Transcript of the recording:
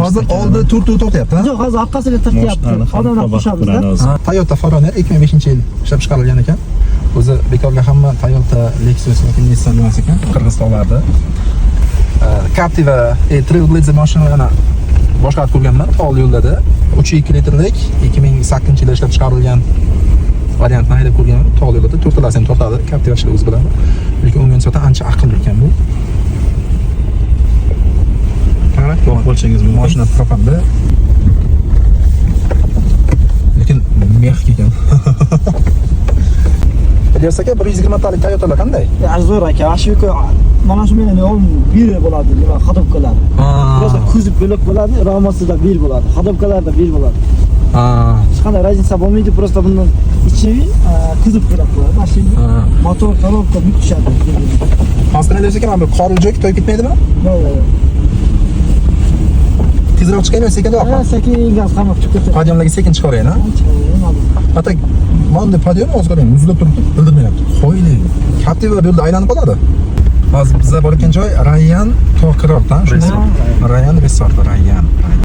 Hozir oldi to'rtov tortyapti, ha? Yo'q, hozir orqasiga tortyapti. Mashinani ham Odamlar boqib qo'shamiz-da. turadi o'zi. Ha, Toyota 4Runner 2005-yil ishlab chiqarilgan ekan. O'zi bekorga hamma Toyota, Lexus yoki Nissan emas ekan Qirg'izistonlarda. Captiva, Trailblazer mashinalarni boshqarib ko'rganman tog'li yo'llarda. 3.2 litrlik 2008-yilda ishlab chiqarilgan variantni haydab ko'rganman. Tog'li yo'lda to'rtalasi ham tortadi. Captivachilar o'zi biladi. Lekin unga nisbatan ancha aqlli ekan bu. Qara, Guvoh bo'lishingiz mumkin. mashina propanda. Lekin мягкий ekan. Ilyos aka, 120 talik Toyotalar qanday? Ya, zo'r aka, shu mana shu meni bir bo'ladi, nima, ходовка lar. Просто kuzov bo'lak bo'ladi, ramasida bir bo'ladi, ходовка larda bir bo'ladi. Hech qanday разница bo'lmaydi, просто bundan ichi kuzov bo'lak bo'ladi. Mana shu motor, коробка bit tushadi. Hozir Ilyos aka, mana bu qorli joyga to'yib ketmaydimi? Yo'q, yo'q, yo'q. Tezroq chiqaymi, sekinroqmi? Ha, sekin gaz qamab chiqib ketadi. Подъём larga sekin chiqavering, ha? Ata, mana bunday подъём hozir qarang, muzlab turibdi, bildirmayapti. Qo'yli. Captiva bu yo'lda aylanib qoladi. Hozir bizlar borayotgan joy Rayan tog' kurort, ha? Shunday. Rayan resort, Rayan.